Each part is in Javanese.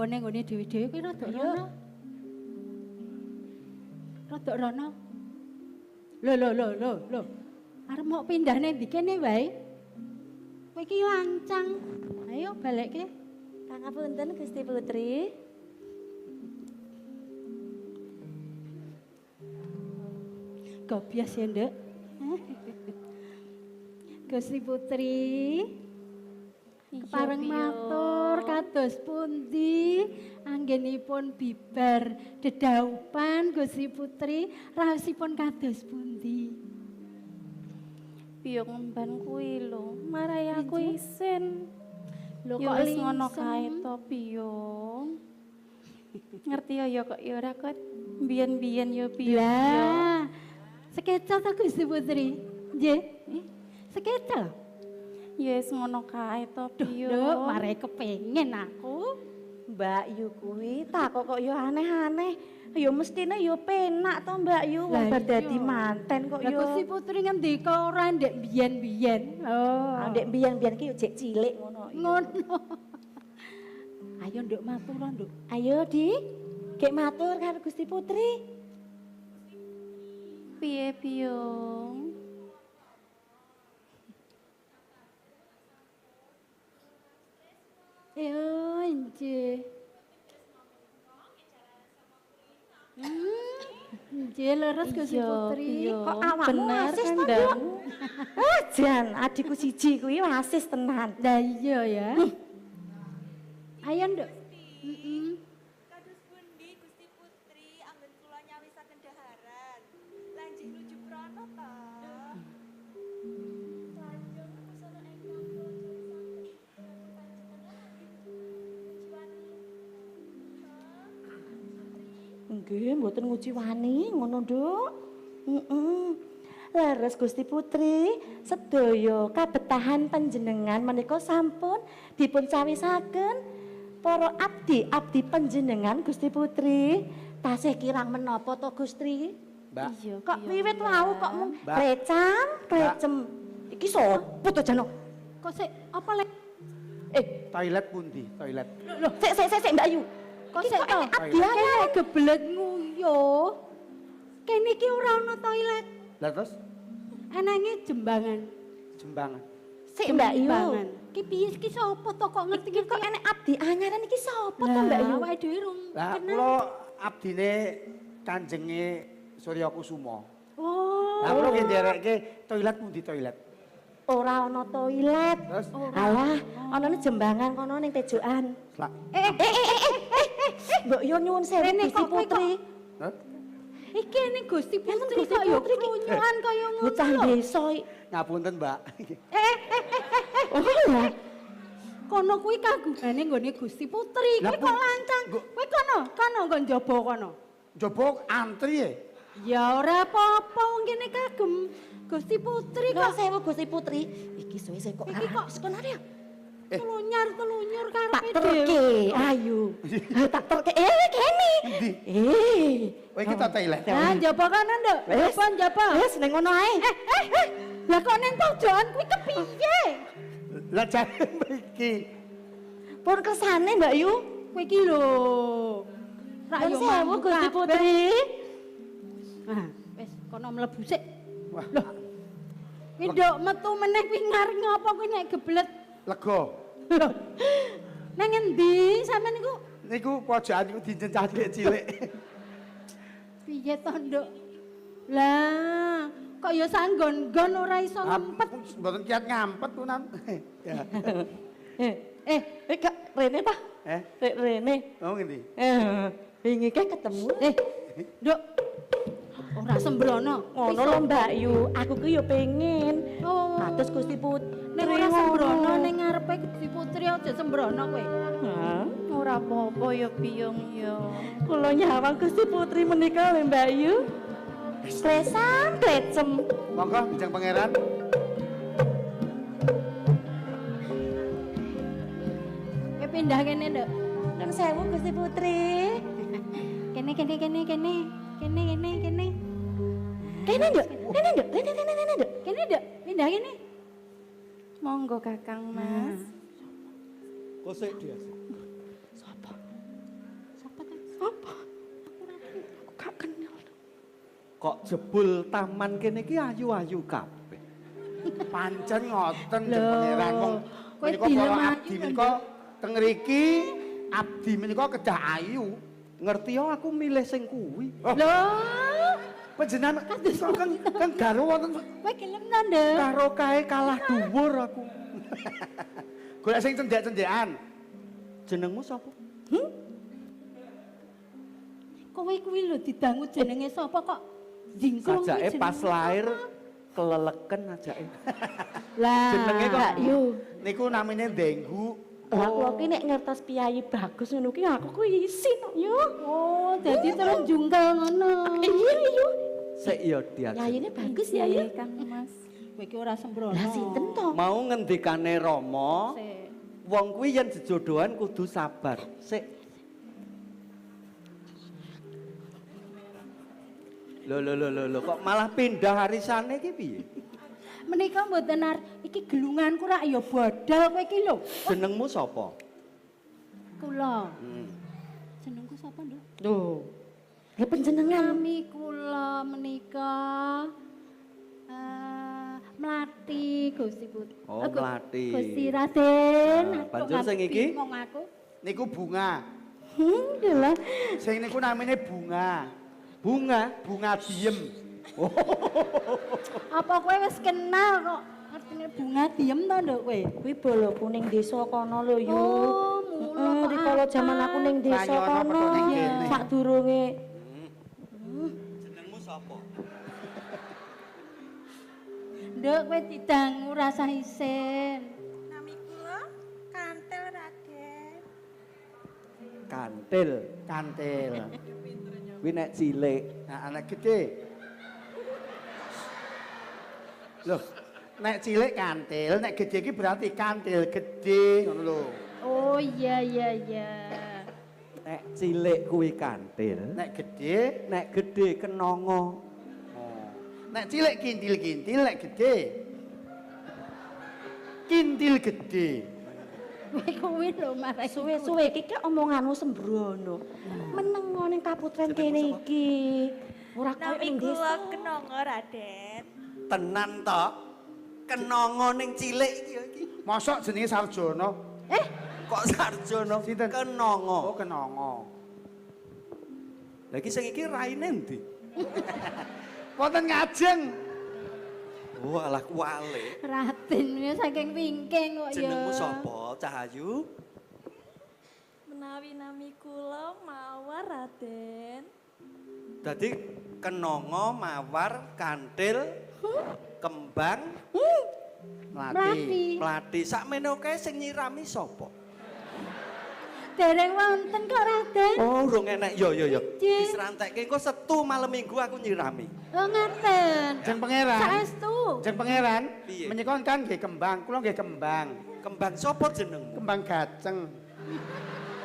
Nggone nggone dhewe-dhewe kuwi rada rono. Rada rono. Lho lho lho lho lho. Arep mok pindah ning ndi kene wae? Kowe iki lancang. Ayo balekke. Pangapunten Gusti Putri. Gobias ya, Nduk. Gusti Putri. Kepareng matur kados pundi anggenipun bibar dedaupan Gusti Putri raosipun kados pundi? Biyung ngemban kuwi lho, marai aku isin. Lho Ya kok wis ngono kae lingsem? to, Biyung. Ngerti ya ya kok ya ora kok biyen-biyen ya Biyung. Lah, sekeca ta Gusti Putri? Nggih. Sekeca. Ya wis ngono kae to, Duh, Biyung. Nduk, marai kepengin aku. Mbak Yu kuwi takok kok ya aneh-aneh. Ya mestine ya penak to Mbak Yu wong Lah bar dadi iya. manten kok Lah ya. Gusti Putri ngendika ora ndek biyen-biyen. Oh. Ah, ndek biyen-biyen ki yo jek cilik ngono. Ngono. Ayo Nduk matur Nduk. Ayo Di, gek matur karo Gusti Putri. Piye, Biyung? Yo, nggih. Nggih leres Gusti Iya, Putri. Biyung. Kok awakmu Bener wasis to, Nduk? kandhamu. Ah, jan adikku siji kuwi wasis tenan. Lah iya ya. Ayo Nduk. Heeh. Kados pundi Gusti Putri anggen kula nyawisaken daharan. Lanjih nuju prana ta. Lajeng busana ingkang kula cawisaken dhateng panjenengan nguciwani. Nggih, mboten nguciwani ngono, Nduk. Heeh. Leres Gusti Putri, sedaya kabetahan panjenengan menika sampun dipun cawisaken para abdi-abdi panjenengan Gusti Putri. Tasih kirang menapa to Gusti? Mbak, Iya, Kok Biyung, wiwit wau kok mung Mbak. krecam, krecem. Iki sapa to jano? Kok sik apa lek? Eh, toilet pundi? Toilet. lho, sik sik sik sik Mbak Yu. Kok Iki sik kok to? enek abdi anyar. Kene gebelet nguyuh. Kene iki ora ana toilet. Lah terus Enenge jembangan. jembangan. Sik Mbak Yu. Jembangan. Ki piye iki sapa to kok ngerti Iki kok enek abdi anyaran iki sapa to Mbak Yu? Awake dhewe rung Lah kenal. kula abdine Kanjenge Surya Kusuma. Oh. Lah kula nggih nderekke toilet pundi toilet? Ora ana toilet. Terus Alah, anane jembangan kono ning tejokan. Lah, Mbok yo nyuwun sewu Rene Gusti kok kowe Putri. terus Iki ning Gusti Putri Gusti kok ya Putri iki. klunyuhan kaya ngono. Bocah lho. desa iki. Ngapunten, Mbak. Oh iya. Kono kuwi kagungane nggone Gusti Putri. Lah, Kowe kok lancang. Kowe kono, kono nggon njaba kono. Njaba antri e. Ya ora apa-apa wong kene kagem Gusti Putri Nyuwun kok sewu Gusti Putri. Iki suwe-suwe kok. Iki kok wis kono ya. telunyar-telunyur Tak karepe terke, dhewe. ayo. Ayo tak terke. Eh, kene. Endi? Eh. Kowe iki to toilet. Lah njaba kono, Nduk. Wis. Njaba, njaba. Wis ning ngono ae. Eh, lah kok ning pojokan kuwi kepiye? Lah jare mriki. Pun kersane Mbak Yu. Kowe iki lho. Rak Nyuwun yo sewu mambu Gusti kabeh. Putri. Ah, wis kono mlebu sik. Wah, Loh. Kuwi nduk metu meneh kuwi ngarep ngopo kuwi nek gebelet. lega. Loh. Nang endi sampean niku? Niku pojokan niku dijencah cilik-cilik. Piye to, Nduk? Lah, kok ya sanggon-gon ora iso ngempet. Mboten kiat ngampet kunan. Ya. Eh, Eh, eh gak rene ta? Eh, Rene. oh ngendi? Eh, wingi kae ketemu. eh. Nduk. Ora sembrono. Ngono lho Mbak Yu, aku ki yo pengen. Oh. Kados Gusti Putri. Nek ora sembrono ning ngarepe Gusti Putri aja sembrono kowe. Hah? Ora apa-apa ya Biyung ya. Kula nyawang Gusti Putri menika lho Mbak Yu. Klesam, klecem. Monggo Kanjeng Pangeran. Kowe pindah kene, Nduk. Nuwun sewu Gusti Putri. Kene kene kene kene. Kene kene kene. Rene nduk, rene nduk, rene rene rene nduk. Kene, Nduk. Pindah kene. Monggo Kakang Mas. Kosek dia. Sopo? Kok jebul taman kene iki ayu-ayu kabeh. Pancen ngoten Jeng Pangeran wong kowe menika para abdi ayu, menika teng mriki abdi menika kedah ayu. Ngerti yo aku milih sing kuwi. Oh. Lho, Panjenengan kang garwa wonten kowe gelem ta, Nduk? Karo kae kalah dhuwur aku. Golek sing cendhek-cendhekan. Jenengmu sapa? Kowe kuwi lho didangu jenenge sapa kok jingklung kuwi Ajake pas jenenge lahir sapa? keleleken ajake. Lah, Jenenge kok Mbak Yu. Niku namine Denggu. Lah kula ki nek ngertos piyayi bagus ngono ki aku ku isin kok yo. Oh, dadi terus jungkel ngono. Iya yo. Sik yo diajeng. Yayine bagus ya yo. Kang Mas. Kowe iki ora sembrono. Lah sinten to? Mau ngendikane Rama, Sik. wong kuwi yen jejodohan kudu sabar. Sik. Lho lho lho lho lho, kok malah pindah arisane iki piye? Menika mboten iki gelunganku rak ya bodol kowe iki lho. Jenengmu sapa? Kula. Jenengku sapa, Nduk? Lho. Lah panjenengan Nami kula menika Mlati Gusti Putri. Oh, Mlati. Gusti Raden. Nah, banjur sing iki? Bingung aku. Niku bunga. Lho. Sing niku namine bunga. Bunga. Bunga diem. Apa kowe wis kenal kok ngertine bunga diem to, Nduk kowe? Kuwi boloku ning desa kono lho yo. Oh, mula kok Rikala jaman aku ning desa Ranyono kono. padha ning kene. Sadurunge Jenengmu sapa? Nduk kowe didangu rasa isin. Nami kula Kantel Raden. Kantil. Kantil. Kuwi nek cilik. Nah, anak gede. Loh, nek cilik kantil, nek gede iki berarti kantil gede ngono lho. Oh iya iya iya. Nek cilik kuwi kantil, Nek gede, nek gede kenongo. oh. Nek cilik kintil-kintil, nek gede kintil gede. Kowe kuwi lho marai suwe-suwe iki ki omonganmu sembrono. Menengo ning kaputren kene iki. Ora koyo Nami ning kula desa. Kenongo Raden. Tenan to? Kenongo ning cilik iki ya iki. Mosok jenenge Sarjono. Kok sarjono? Sinten? Kenongo. Oh, kenongo. Lah iki sing iki raine endi? Wonten ngajeng. Oh, alah kuwale. Raden ini saking wingking kok ya. Jenengmu sapa, Cahayu? Menawi nami kula Mawar Raden. Dadi kenongo, mawar, kantil, kembang, Mlati. Mlati. mlati. Sakmene kae sing nyirami sapa? Dereng wonten kok Raden. Oh, urung enek. Yo yo yo. Nggih. Diserantekke engko setu malam Minggu aku nyirami. Oh ngaten. Jeng Pangeran. Saestu. Jeng Pangeran, Piye? menika kan nggih kembang, kula nggih kembang. Kembang sapa jenengmu? Kembang gaceng.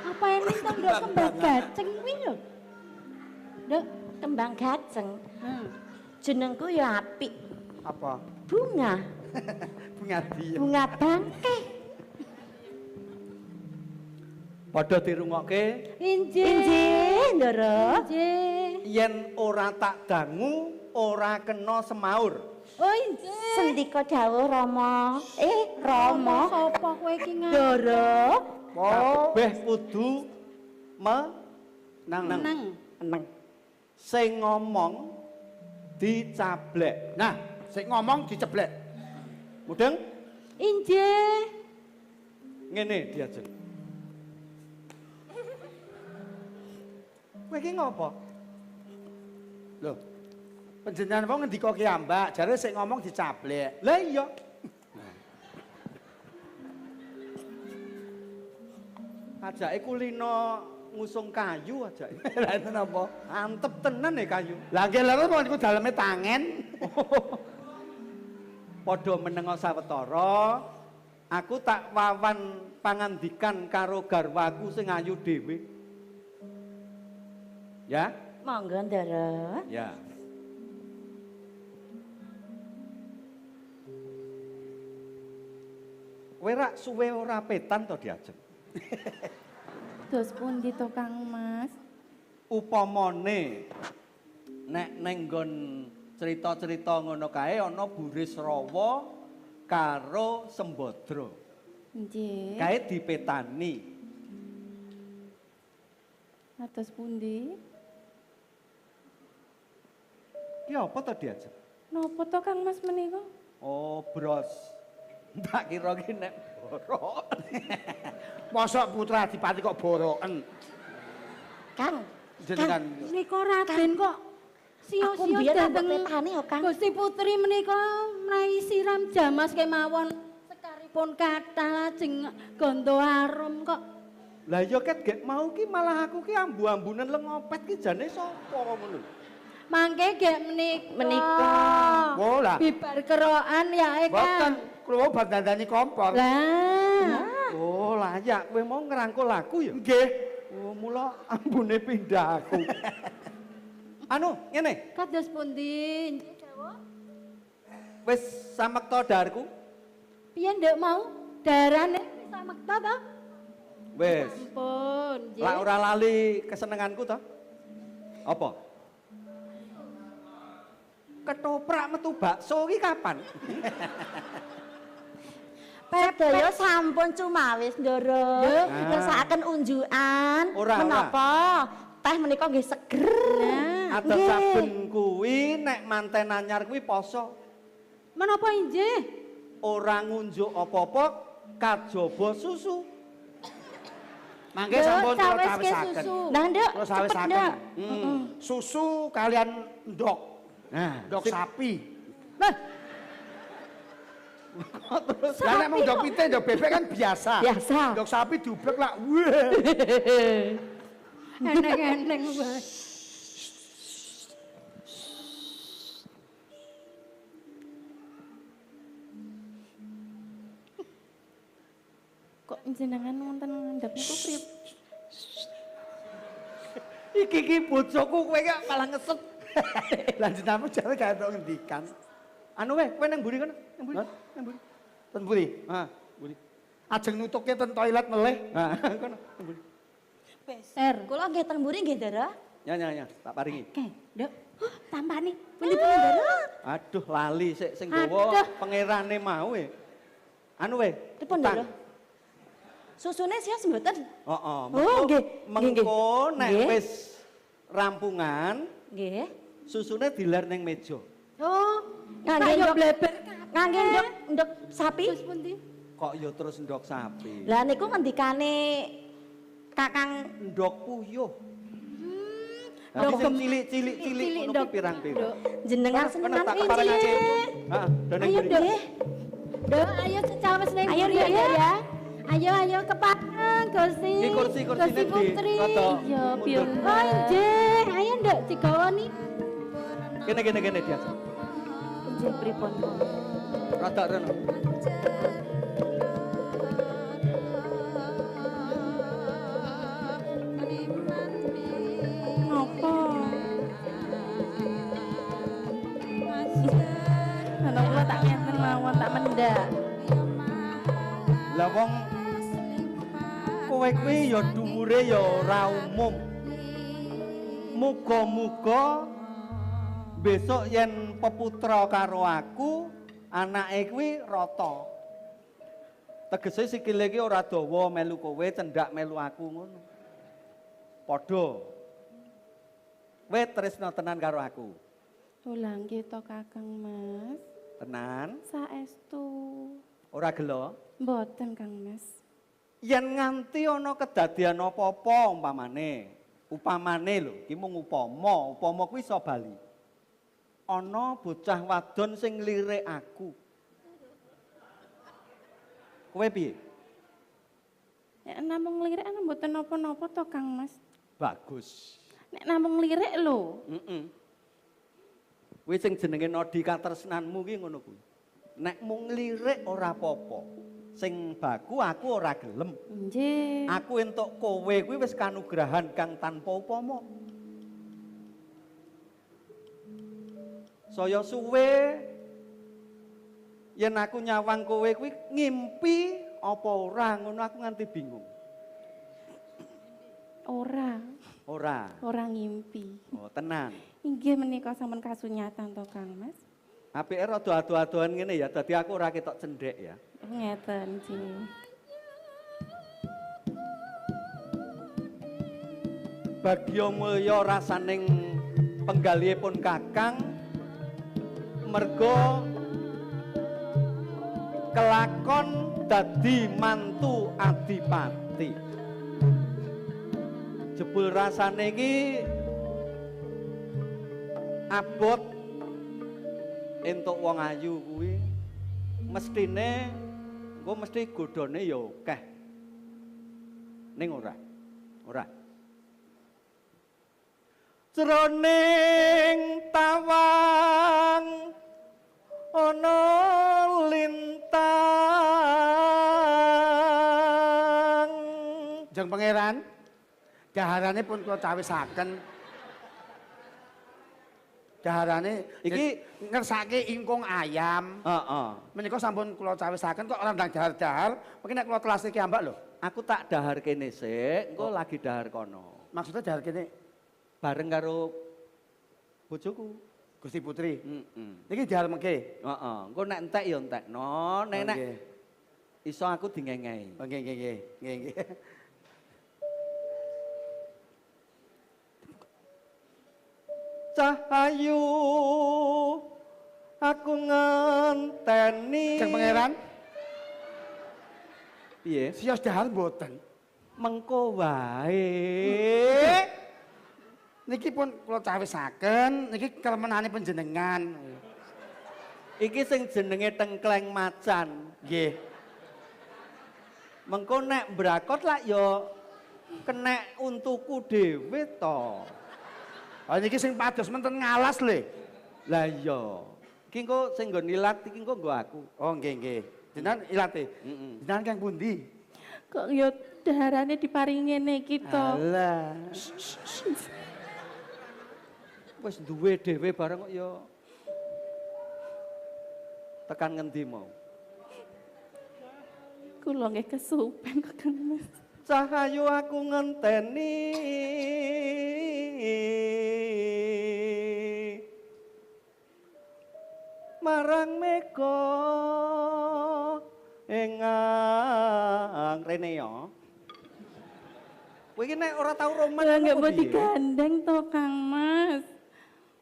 Apa ini to nduk kembang gaceng kuwi lho? Nduk, Kembang gaceng. Hmm. Jenengku ya apik. Apa? Bunga, Bunga diem. bunga bangke. Padha dirungokke Injih. Injih, Ndoro. Injih. yen ora tak dangu ora kena semaur. Oh injih. Sendika dawuh Rama. Eh, Rama. Sapa kowe iki nang? Ndoro. Oh, Kabeh kudu me nang Nang. Meneng. sing ngomong dicablek. Nah, sing ngomong diceblek. Mudeng Injih. ngene diajeng. Kowe iki ngopo? Loh. Panjenengan wong ngendika ki ambak, jare sing ngomong dicablek. Lah iya. Ajake kulino ngusung kayu ajake. Lah itu napa? Antep tenan ya kayu. Lah nggih lha kok niku daleme tangen. Padha menengo sawetara, aku tak wawan pangandikan karo garwaku sing ayu dhewe. Ya? Monggo, Ndoro. Ya. Kowe rak suwe ora petan to diajeng. Dos pundi to Kang Mas? Upamane Nek neng nggon cerita-cerita ngono kae ana Burisrawa karo Sembadra. Nggih. Kae dipetani. Atos pundi? Ki apa to diajeng? Napa to Kang Mas menika? Oh, bros. Tak kira ki nek borok. Mosok putra adipati kok boroken. Kang, Jenengan Menika Raden kok aku siyo-siyo mbiyen dateng ambek petane ya, Kang. Gusti Putri menika menawi siram jamas kemawon sekaripun kathah lajeng ganda arum kok. Lah iya ket gek mau ki malah aku ki ambu-ambunen lengopet ki jane sapa ngono lho. Mangke gek menika. Menika. Oh lah. Bibar kerokan ya Mboten Kang. kula bar dandani kompor. Lah. Oh, layak kowe mau ngrangkul aku ya? Nggih. Oh, mula ambune pindah aku. Anu, ngene, Kados pundi? Nggih, dawuh. wis samekta daharku? Piye ndek mau? Darane wis samekta to? Wis. Ampun, nggih. Lah ora lali kesenenganku to? Apa? Ketoprak metu bakso ki kapan? Sedaya sampun cumawis, Ndoro. Ngersakaken unjukan. Ora, ora. Menapa? Teh menika nggih seger. Nah, Ada Nggih. saben kuwi nek manten anyar kuwi poso. Menapa injih? Ora ngunjuk apa-apa kajaba susu. Mangke Nduk, sampun kula cawiske cawisaken. susu. Nah, Nduk, Kula cepet, sawisaken. Nduk. Susu kalian ndok. Nah, Ndok sip. sapi. Lah, Kok terus Lah nek mung ndok pitik, ndok bebek kan biasa. Biasa. Ndok sapi diublek lah. Wah. eneng-eneng wae. Kok jenengan wonten ngandhap niku pripun? Iki ki bojoku kowe ki malah ngeset. Lah jenenganmu jare gak entuk ngendikan. Anu weh, kowe nang mburi kono, nang mburi, Hah? nang mburi. Ten mburi. Ah, mburi. Ajeng nutuke ten toilet melih. Ah, kono, nang mburi. R. Kula nggih teng mburi nggih, Ndoro. Ya ya ya, tak paringi. Oke, Nduk. Huh, tampane. Pundi-pundi, Ndoro? Aduh lali sik sing gawa Aduh. pangerane mau e. Anu weh, Pripun, utang. Ndoro? Susune sios mboten? Heeh, Oh, nggih. Nggih, nggih. Mengko nek Nggih. wis rampungan, Nggih. susune diler ning meja. Oh, Ngangge kaya ndok bleber Ngangge ndok ndok sapi. Terus pundi? Kok ya terus ndok sapi. Lah niku ngendikane Kakang Ndok puyuh. Lah Ndok sing gem- cilik-cilik cilik cilik ngono ndok. kuwi pirang-pirang. Nduk. jenengan Kono, kono senengan tak injih. parengake. Heeh, do ning Ayo, mburi. Nduk. Nduk, ayo cecawes ning Ayo, mburi Nduk, ya. ya. Ayo, ayo kepareng Gusti. Iki kursi-kursine Gusti di Putri. rada Iya, mundur. piye. Oh, injih. Ayo, Nduk, digawani. Kene kene kene diajak. Nggih pripun? Rada rono. Napa? Ana kula tak ngeten mawon tak mendak. Lah wong kowe kuwi ya dhuwure ya ora umum. Muga-muga besok yen peputra karo aku, anake kuwi rata. Tegese sikile iki ora dawa melu kowe, cendak melu aku ngono. Padha. Kowe tresna tenan karo aku. Lah nggih to Kakang Mas. Tenan, Saestu. ora gelo. Mboten Kang Mas. Yen nganti ana kedadian apa-apa umpamane, upamane lho, iki mung upama, upama kuwi iso bali. Ana bocah wadon sing lirik aku. Kowe piye? Nek namung lirik ana mboten napa-napa to Kang Mas. Bagus. Nek namung lirik lho. Heeh. Kuwi sing jenenge nodi katresnanmu ki ngono kuwi. Nek mung lirik ora apa-apa. Sing baku aku ora gelem. Nggih. Aku entuk kowe kuwi wis kanugrahan kang tanpa upama. Saya suwe yen aku nyawang kowe kuwi ngimpi apa ora ngono aku nganti bingung. Ora. Ora. Ora ngimpi. Oh, tenan. Inggih menika sampun kasunyatan to Kang Mas. Apike rada ado-adoan ngene ya, dadi aku ora ketok cendhek ya. Ngeten, nggih. Bagya mulya rasaning penggalihipun Kakang merga kelakon dadi mantu adipati. Jebul rasane iki abot entuk wong ayu kuwi mestine engko mesti godhone ya akeh. Ning ora. Ora. Jroning tawang ana lintang. Jeng Pangeran, daharane pun kula cawisaken. Daharane iki ngersake ingkung ayam. Heeh. Menika sampun kula cawisaken kok ora ndang dahar-dahar, mungkin nek kula telase ki ambak lho. Aku tak dahar kene sik, engko lagi dahar kono. Maksudnya dahar kene bareng karo bojoku Gusti Putri. Heeh. Niki dahar mengke. Heeh, engko nek entek ya entekno, nek nek iso aku dingengehi. Nggih nggih nggih. Nggih nggih. Cahayu aku ngenteni. Jeng Pangeran. Piye? Sios dahar mboten. Mengko wae. Niki pun kula cawisaken, niki kremenane panjenengan. Iki sing jenenge tengkleng macan. Nggih. Mengko nek mbrakot lak ya kenek untuku dhewe to. Ah niki sing pados menten ngalas le. Lah iya. Iki engko sing nggon ilat iki engko nggo aku. Oh nggih nggih. Jenengan ilate. Heeh. Jenengan kang pundi? Kok ya daharane diparingi ngene iki to. Alah. Wis duwe dhewe bareng kok ya tekan ngendi mau. Kula nggih kesupen kok Kang Mas. Cahayu aku ngenteni marang mega engang rene ya. Kowe iki nek ora tau roman Lah nggak mbok digandeng to Kang Mas.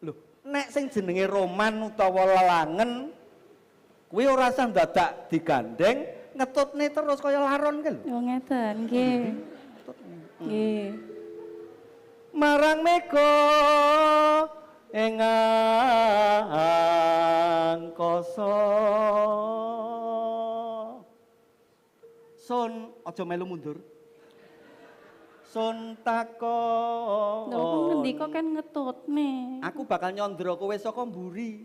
Lho, nek sing jenenge roman utawa lelangen kuwi ora usah dadak digandeng, ngetutne terus kaya laron ki lho. Oh ngeten nggih. Nggih. Marang mega ing angkasa. Sun aja melu mundur. Sun takon. Lho kok ngendika kan ngetutne. Aku bakal nyandra kowe saka mburi.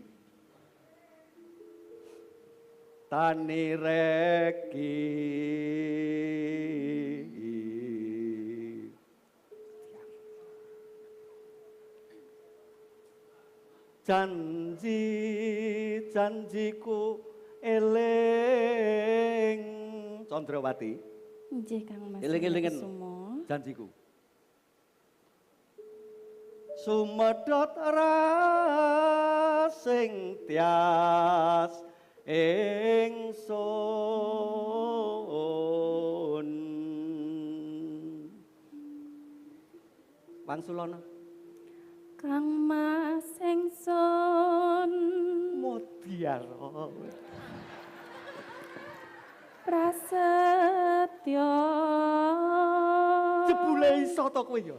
Tani reki. Janji janjiku eling. Candrawati. Nggih Kang Mas. Eling-elingen janjiku. Sumedhot rasing tias ingsun. Wangsulana. Kang Mas ingsun Mudyara. Prasetya. Jebule iso to kowe ya.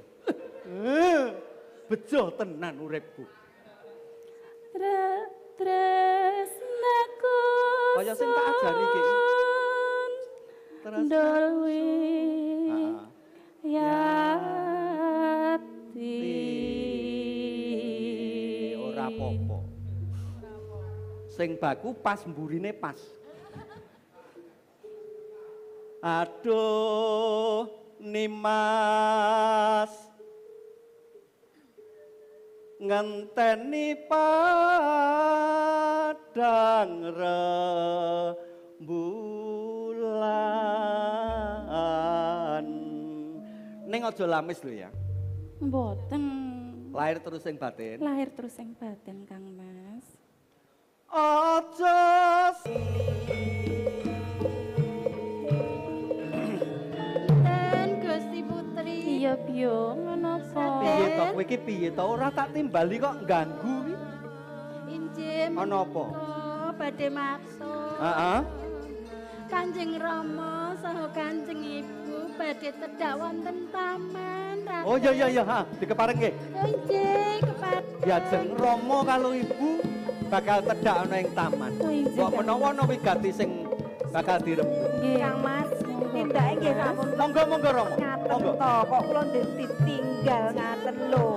Bejo tenan uripku. Tresnaku. Kaya sing tak ajari iki. Ndolwi. Yati. Ora apa-apa. Sing baku pas mburine pas. Aduh Nimas ngenteni padang rembulan. Ning aja lamis lho ya. Mboten. Lahir terus ing batin. Lahir terus ing batin, Kang Mas. Aja Ten Gusti Putri. Iya, Biung, menapa? Piye to kowe iki piye to ora tak timbali kok ganggu iki. Injih. Ana apa? Badhe matur. Heeh. Kanjeng Rama saha Kanjeng Ibu badhe tedhak wonten taman. Raden. Oh iya iya iya, ha, dikepareng nggih. Injih, kepareng. Diajeng Rama karo Ibu bakal tedhak ana ing taman. Mbok menawa ana wigati sing bakal dirembug. Kang Mas, tindake nggih sampun. Monggo monggo Rama. Monggo. To, kok kula ditinggal ngaten lho.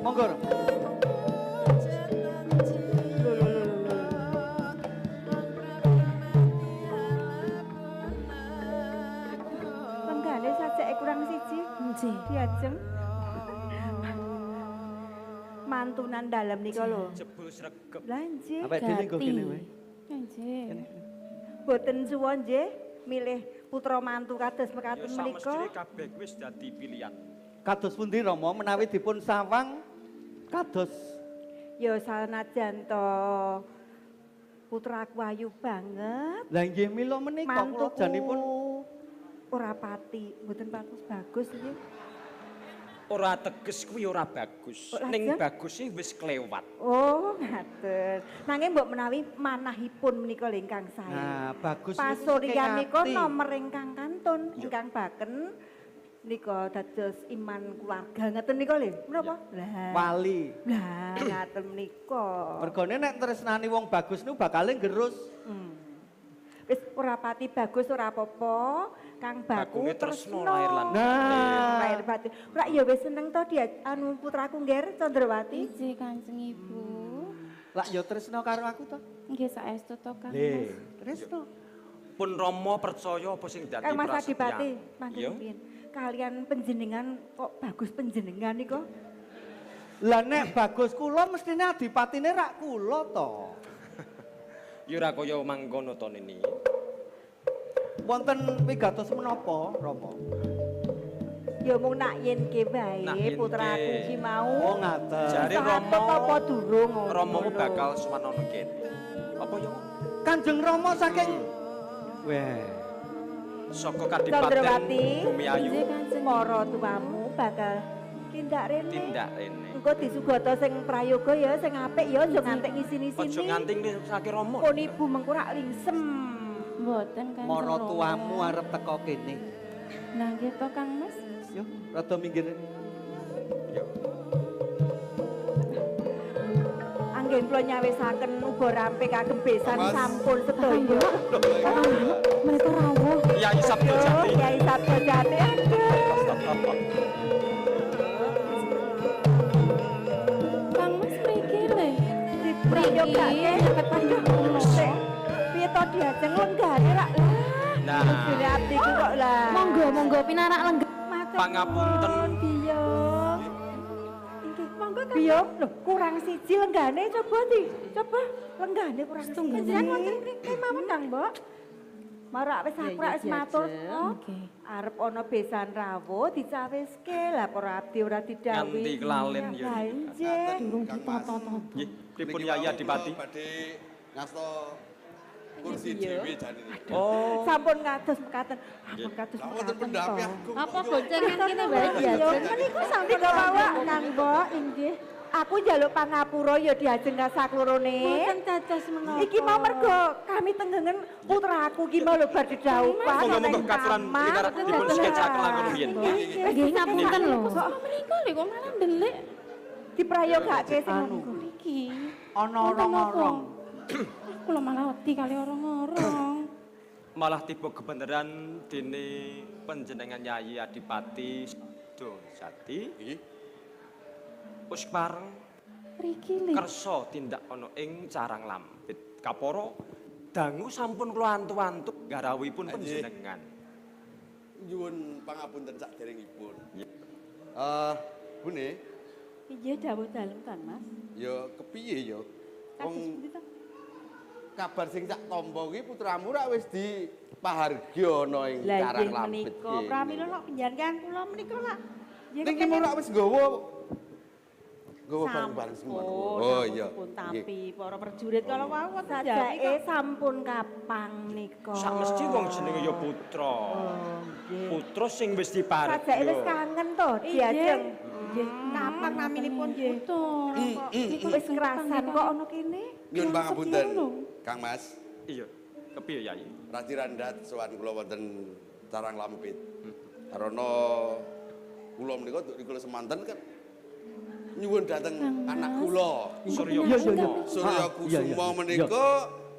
Monggo Rama. Lenggane sajake kurang siji. Nggih. Diajeng. Mantunan dalem nika lho. Jebul sregep. Lah nggih. Awake dhewe nggo kene wae. Nggih. Boten suwon nggih milih putra mantu kados mekaten menika. Samestine kabeh wis dadi pilihan. Kados pundi Rama menawi dipun sawang kados ya sanajan to putraku ayu banget. Lah nggih mila menika kula janipun ora pati, mboten pantes bagus nggih. Ora teges kuwi ora bagus. Ning baguse wis klewat. Oh, ngaten. Nanging mbok menawi manahipun menika lho ingkang sae. Nah, bagus pasuryan nika nomer ingkang kantun, ingkang baken nika dados iman keluarga ngaten nika lho. Menapa? Lah. Wali. Lah, ngaten menika. Mergone nek tresnani wong bagus niku bakale gerus. Wis ora pati bagus ora apa-apa. Kang Baku tresno lahir lan nah. Lahir batin. Ora ya wis seneng to dia anu putraku Ngger Candrawati. Nggih Kanjeng Ibu. Lak ya tresno karo aku to? Nggih saestu to Kang. Lho, tresno. Pun Rama percaya apa sing dadi Kang Mas prasetya. Adipati, mangke piye? Kalian panjenengan kok bagus panjenengan nika? Lah nek bagus kula mestine adipatine rak kula to. Ya ora kaya mangkono to nini. Wonten wigatos menapa, Rama? Ya mung nak yen ke wae putraku iki mau. Oh ngaten. Jare Rama apa durung ngono. Ramamu bakal sowan ana kene. Apa ya? Kanjeng Rama saking weh. Saka Kadipaten Bumiayu. Mara tuamu bakal tindak rene. Tindak rene. Engko disugata sing prayoga ya sing apik ya aja nganti ngisin-isini. Aja nganti ngisake Rama. Pun ibu mengko rak lingsem. Mboten Kanjeng. Mara tuamu arep teko kene. Lah nggih to Kang Mas. Yo, rada minggir. Yo. Anggen kula nyawisaken uba rampe kagem besan sampun sedaya. Menika rawuh. Yai Sabdo Jati. Yai Sabdo Jati. Aduh. Kang Mas mriki lho. Diprayogake aduh. Piye to diajeng lenggane rak lah. Nah. Bojone abdiku kok lah. Monggo monggo pinarak lenggah. Pangapunten. Biyong. Inggih, monggo Kang. Biyong, lho kurang siji lenggane coba di. Coba lenggane kurang siji. Panjenengan wonten mriki mawon Kang, Mbok. Marak wis aku rak wis matur. Nggih. Arep ana besan rawuh dicawiske lah para abdi ora didhawuhi. Nganti kelalen ya. Lah nggih. Durung ditata-tata. Nggih, pripun Yai Adipati? Badhe ngasta kursi dhewe jane. Oh. Sampun kados mekaten. Sampun kados Lah wonten mekaten. pendapi to. agung. Apa goncengan kene wae diajeng? Meniku sampun mawon Kang, Mbok, inggih. Aku njaluk pangapura ya diajeng saklorone. Mboten dados menapa. Iki mau mergo kami tenggengen putraku ki mau lho bar didhawuhan. Monggo monggo katuran pinarak dipun sketsaken langkung riyin. Nggih ngapunten lho. Kok menika lho kok malah ndelik Diprayogake sing Anu. mriki. Ana orong-orong. Kula malah wedi kali orong-orong. Malah tiba kebenaran dene panjenengan Yai Adipati Sabdo Jati. Nggih. Wis pareng Mriki lho. kersa tindak ana ing Carang Lampit. Kapara dangu sampun kula antu-antu garawipun panjenengan. Nyuwun pangapunten saderengipun. Bune, Iya dawuh dalem Kang Mas. ya kepiye ya? Kados Wong pundi to? Kabar sing sak tampa kuwi putramu rak wis dipahargya ana ing Lah Carang nggih Lampit. menika pramila lak panjenengan kula menika lak Ning ki mau rak wis nggawa nggawa bareng-bareng semua. Oh iya. Pun tampi para prajurit kala wau wonten Sajake sampun kapang nika. Sak mesti wong jenenge ya putra. Putra sing wis dipargya. Sajake wis kangen to diajeng. Nggih, kapang naminipun Putra. Wis kerasan kok ana kene. Nyuwun pangapunten, Kang Mas. Iya. Kepiye Yai? Radi Randat sowan kula wonten Carang Lampit. Karena kula menika rikala semanten kan nyuwun dhateng anak kula. Surya Iya, iya, iya. Kusuma. Surya Ah, iya, iya. Kusuma menika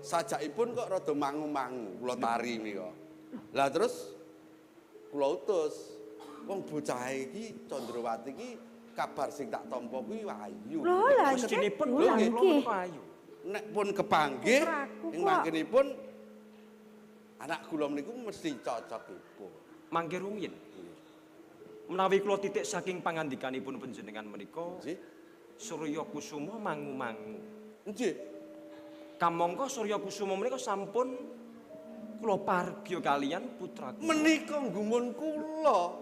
sajakipun kok rada mangu-mangu kula tari menika. Lah terus kula utus wong bocah iki Candrawati iki kabar sing tak tampa kuwi ayu. Lho lah Mestinipun Lho, kula nggih. menika ayu. Nek pun kepanggih Putraku ing kok. mangkenipun anak kula niku mesti cocokipun. Mangke rumiyin. Menawi kula titik saking pangandikanipun panjenengan menika, Nggih. Surya Kusuma mangu-mangu. Nggih. Kamangka Surya Kusuma menika sampun kula pargya kalian putra kula. Menika gumun kula.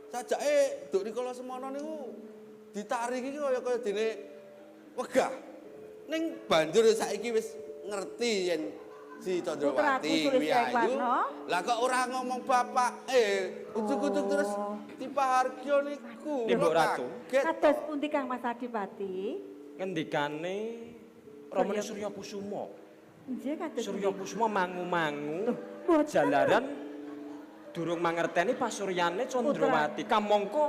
Sajake duk rikala semono niku ditarik iki kaya kaya dene wegah. Ning banjur saiki wis ngerti yen si Putraku Candrawati kuwi ayu. Sulistyowati. Lah kok ora ngomong bapak, ujug-ujug terus dipahargya niku. Nih, Mbok Kula Ratu. kaget. Kados pundi Kang Mas Adipati? Ngendikane Romane Surya Kusuma. Nggih kados Surya pundi? Kusuma mangu-mangu Boten. jalaran durung mangerteni pasuryane Candrawati. Kamangka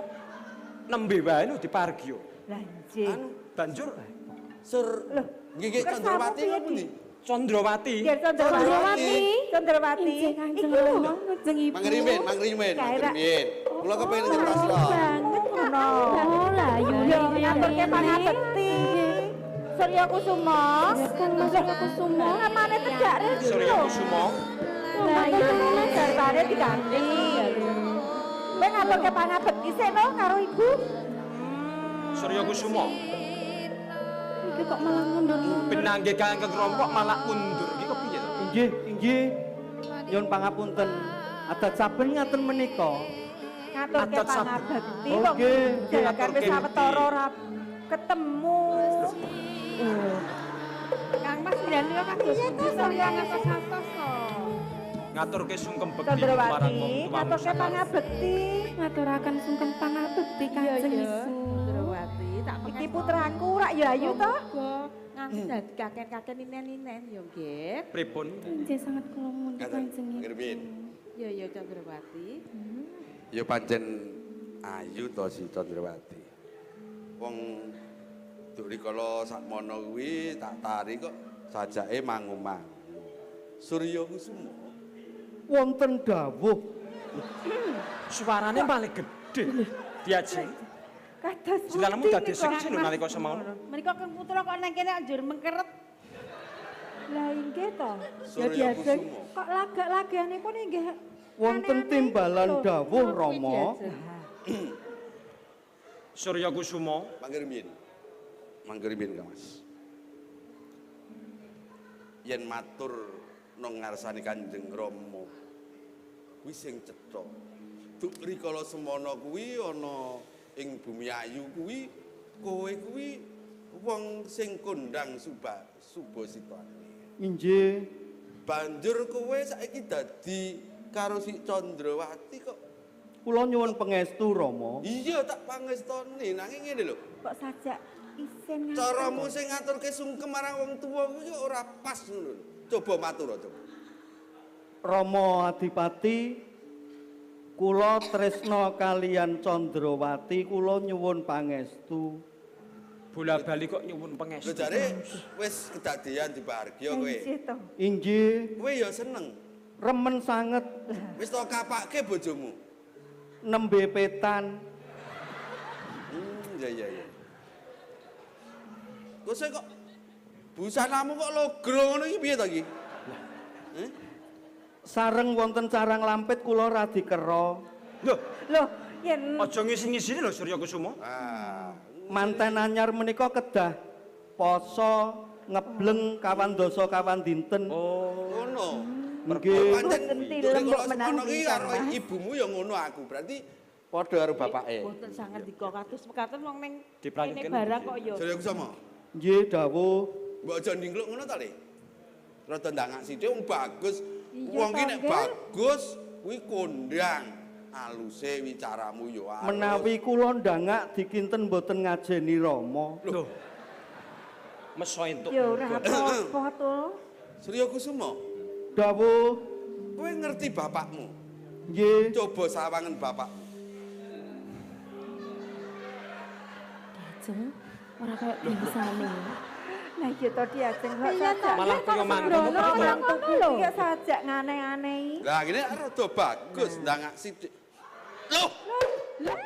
nembe wae lho dipargya. Lah nggih. Anu Banjur Sur nggih nggih Kersamu Candrawati piye, pundi? Di? Candrawati. Nggih Candrawati. Candrawati. Injih Kanjeng Iki lho. Rama, Kanjeng Ibu. Mangrimin, mangrimin, Kae ra- mangrimin. Kula kepengin ngertos lho. Banget Ngono. Oh lah yune Yo ngaturke pangabekti. Surya Kusuma. Kang Mas Surya Kusuma. Namane tegak rene. Surya Kusuma. Lah yune Garbane diganti. Kowe ngaturke pangabekti sik no karo ibu. Surya Kusuma. Iki kok malah mundur-mundur. Pinanggih kang kerompok malah mundur iki kepiye to? Inggih, inggih. Nyuwun pangapunten. Adat saben ngaten menika. Ngaturke Adat saben. pangabekti Oh, wong nggih, nggih. jalakan wis Ngaturke sawetara ora ketemu. Kang Mas njenengan kados pundi Surya ngatos-atos to. Ngaturke sungkem bekti marang wong Candrawati, tuamu. ngaturke pangabekti. Ngaturaken sungkem pangabekti Kanjeng Ibu. Candrawati tak Iki putraku rak ya ayu to. Nganti dadi kaken-kaken ninen-ninen ya nggih. Pripun? Injih sangat kula mundhut Ngaten, Kanjeng Ibu. Mangrimin. Ya ya Candrawati. Ya pancen ayu to si Candrawati. Wong duk rikala sakmono kuwi tak tari kok sajake mangu-mangu. Surya Kusuma Wonten dawuh Suarane paling gedhe. Diajeng. Kados Jilanamu pundi dadi nika? seksi lho nalika semono. Menika Kang Putra kok nang kene njur mengkeret. Lah inggih to. Ya Surya diajeng. Kusuma. Kok lagak-lagaanipun inggih wonten aneh-aneh timbalan lho. dawuh Rama. Surya Kusuma Mangrimin. Mangrimin Kang Mas. Yen matur nang ngarsane Kanjeng Rama kuwi sing cetha. Duk rikala semono kuwi ana ing bumi ayu kuwi kowe kuwi wong sing kondang subasitane. Inggih. Banjur kowe saiki dadi karo si Candrawati kok. Kula nyuwun pangestu Rama. Iya tak pangestoni nanging ngene lho. Kok sajak isin ngatur. Caramu sing ngaturke sungkem marang wong tuwa kuwi ora pas ngono lho. Coba matur coba. Rama Adipati kula tresna kalian Candrawati kula nyuwun pangestu. Bola-bali kok nyuwun Lho pangestu. jare wis kedadean dibahargya kowe. Inggih to. Inggih, Kowe ya seneng. remen sanget Wis tau kapake bojomu. nembe petan. Iya iya iya. Kok sik kok busanamu kok logro ngono iki piye to iki? Eh? Sareng wonten carang lampit kula radi kera. Lho, Loh, yen aja ngisi-ngisini lho Surya Kusuma. Ah, Manten anyar menika kedah poso ngebleng kawan dasa kawan dinten. Oh. Ngono. Nggih. Pancen Mboten tilem mbok rikala menangi semono ki karo Mas. ibumu ya ngono aku. Berarti padha karo bapake. Mboten sanget dika kados mekaten wong ning Diprayogken kene barang kok ya. Surya Kusuma. Nggih dawuh. Mbok aja ndingkluk ngono ta, Le? Rada ndangak sithik wong bagus. Iya, Wong ki nek Tangga. bagus kuwi kondang. Aluse wicaramu ya alus. Menawi kula ndangak dikinten mboten ngajeni Rama. Loh. Meso entuk. Ya ora apa-apa to. Surya Kusuma, Dawuh. kowe ngerti bapakmu. Nggih. Coba sawangen bapakmu. Diajeng ora kaya biasane. Lah iya to diajeng kok Iya sajak. to, Malah kok kaya mantu sembrono kok ora ngono lho. Iki sajak ngane-anehi. Lah ngene rada bagus ndangak sithik. Loh, Lah.